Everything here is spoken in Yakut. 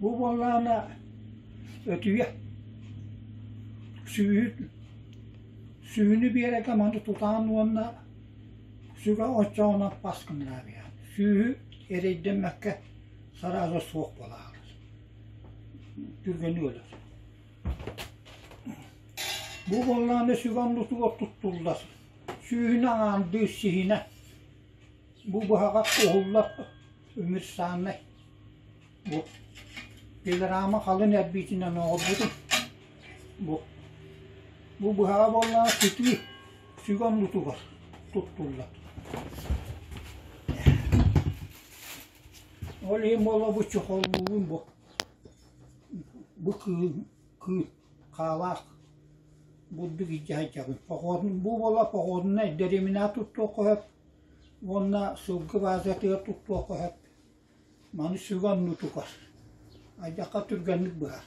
Бу буоллаҕына өтүйэ сүөһү сүөһүнү биэрэргэ маны тутаан уонна сүгэ оччоҕуна пас гыннаабыйа. Сүөһү эрэйдэммэккэ сразу суох буолаҕын. Түргэнник өлөр. Бу буоллаҕына сүгэ оннутугар туттуллар. Сүүһүнэ аҥаардыы сиһинэ. Бу быһаҕа уһуллар универсальнай. Бу пилорама халын эрбиитинэн оҥорбутум. Бу бу быһаҕа буоллаҕына сытыы сүгэ оннутугар туттуллар. Ол иһин буола бу чехоллуубун бу. Бу кыыл кыыл хаалаах бурдук илдьэ сылдьабын. Походун бу буола походунай дэриэбинэҕэ туттуохха сөп уонна сылгы баазатыгар туттуохха сөп. Маны сүгэ оннутугар. Айдахха түргэнник быһар.